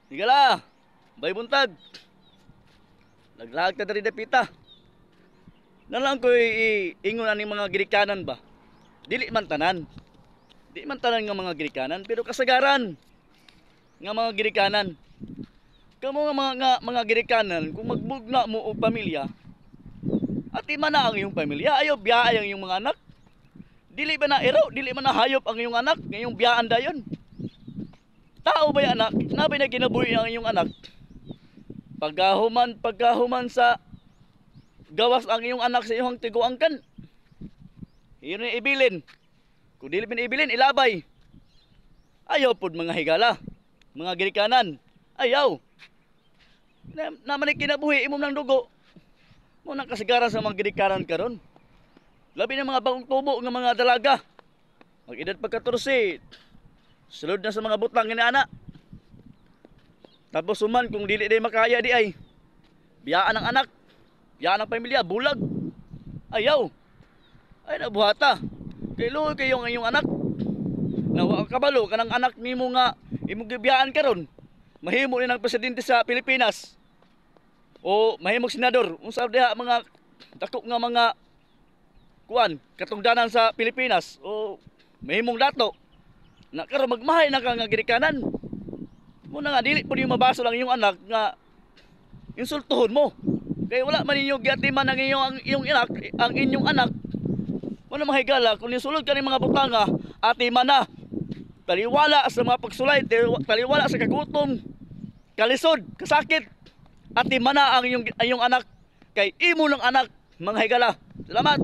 Higala, bay buntag. Naglaag ta diri dapita. Nalang ko ingon aning mga Grikanan ba. Dili man tanan. Di man tanan nga mga Grikanan, pero kasagaran nga mga Grikanan. Kamo nga mga Grikanan, kung magbugna mo og pamilya, ati man na ang iyong pamilya, ayaw biyaay ang iyong mga anak. Dili ba na iro, dili man na hayop ang iyong anak, ngayong biyaan dayon. Tao ba yung anak? Nabay na kinabuhi ang iyong anak? Pagkahuman sa gawas ang iyong anak sa iyong tiguangkan, iyon na ibilin. Kung dili man ibilin, ilabay. Ayaw pod, mga higala, mga Grikanan. Ayaw. Na, naman ay kinabuhi imo ng dugo. Mo nang kasagaran sa mga Grikanan karon. Labi na mga bagong tubo nga mga dalaga. Mag edad pag 14, sulod na sa mga butang nga ana. Tapos suman kung dili day makaya di ay biyaan ang anak, biyaan ang pamilya, bulag. Ayaw. Ay nabuhata. Kay luoy kayo ang iyong anak. Na wa ka kabalo kanang anak nimo nga imong gibiyaan karon. Mahimo ni ng presidente sa Pilipinas. O mahimong senador, unsa diha mga dako nga mga kuan katungdanan sa Pilipinas o mahimong dato. Na karon magmahay na ka nga Grikanan. Mo na nga dili pud yung mabaso lang iyong anak nga insultuhon mo. Kay wala man ninyo giatiman ang iyong anak, ang inyong anak. Mo na, mga higala, kung nisulod ka ning mga butanga, atiman na. Taliwala sa mga pagsulay, taliwala sa kagutom, kalisod, kasakit. Atiman na ang iyong anak kay imo ng anak, mga higala. Salamat.